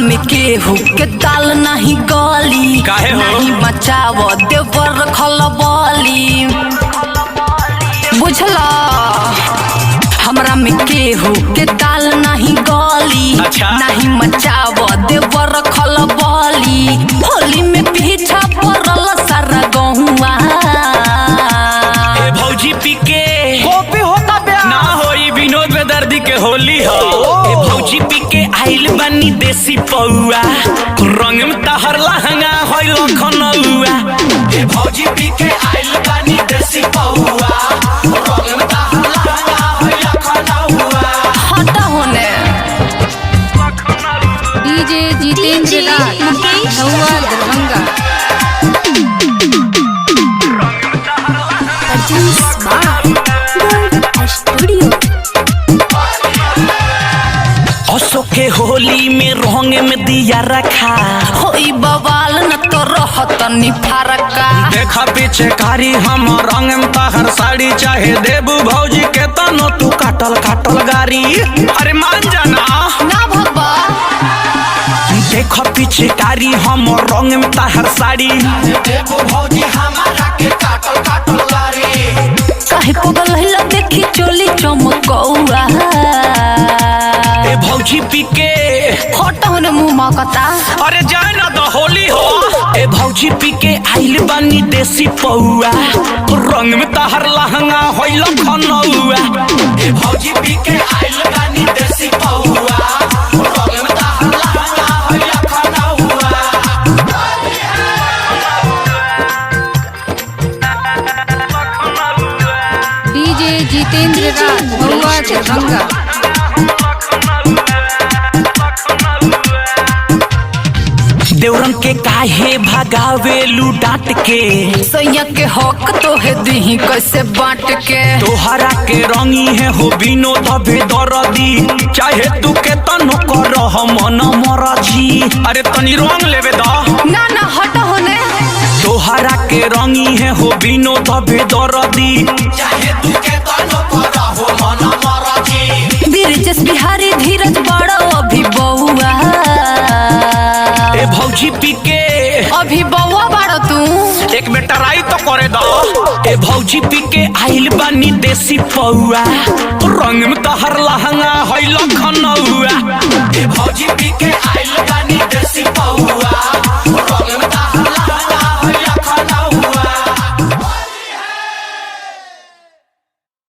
में केहू के ताल नहीं गली। काहे हो? नहीं बचाव देवर खलबली, बुझला? हमरा में केहू के ताल नहीं गली। अच्छा। नहीं मचाव देवर खलबली, होली में पीछा पड़ल सारा गहुआ। ए भौजी पीके कॉपी होता ब्याह ना होई विनोद बेदर्दी के होली हो। ए भौजी पीके आइल बानी देसी पौआ, रंग में तहर लहंगा होई लखनऊआ। ए भौजी पीके आइल बानी देसी पौआ, रंग में तहर लहंगा होई लखनऊआ। हट होने। डीजे जितेंद्र राज, नौवा Darbhanga. Produced by Gold Studio. Ashok के होली में रंग में दिया रखा। होई बवाल न तो रहत नी फरका। देखा पीछे कारी हम रंग में तहर साड़ी, चाहे देबू भौजी के तनो तू काटल काटल गारी। अरे मान जाना। ना भगवा। देख पीछे कारी हम रंग में तहर साड़ी। देबू भौजी हमारा के काटल काटल गारी। काहे पगल हिला देखी चोली चमकौआ। ए भौजी पीके हट होने, मुंह मकता। अरे जाए ना तो होली हो। ए भौजी पीके आइल बानी देसी पौआ, रंग में तहर लहंगा होई लखनऊआ। ए भौजी पीके आइल बानी देसी पौआ, रंग में तहर लहंगा होई लखनऊआ। डीजे जितेंद्र राज, नौवा दरभंगा। देवरन के काहे भगावेलू डांट के? सैया के हक तो है दीही कैसे बांट के। तोहरा के रंगी है हो विनोद बेदरदी, चाहे तू के तनो कर मन मरजी। अरे तनी रंग लेवे दा। ना ना, हट होने। तोहरा के रंगी है हो विनोद बेदरदी, चाहे तू के तनो पर हो मन मरजी। बीरजस बिहारी धीरज बड़ो अभी बउआ। ए भौजी पीके अभी बउआ बाड़ो तू। एक बेटा राई तो करे दो। ए भौजी पीके आइल बानी देसी पौआ, रंग में तहर लहंगा होई लखनऊआ। ए भौजी पीके आइल बानी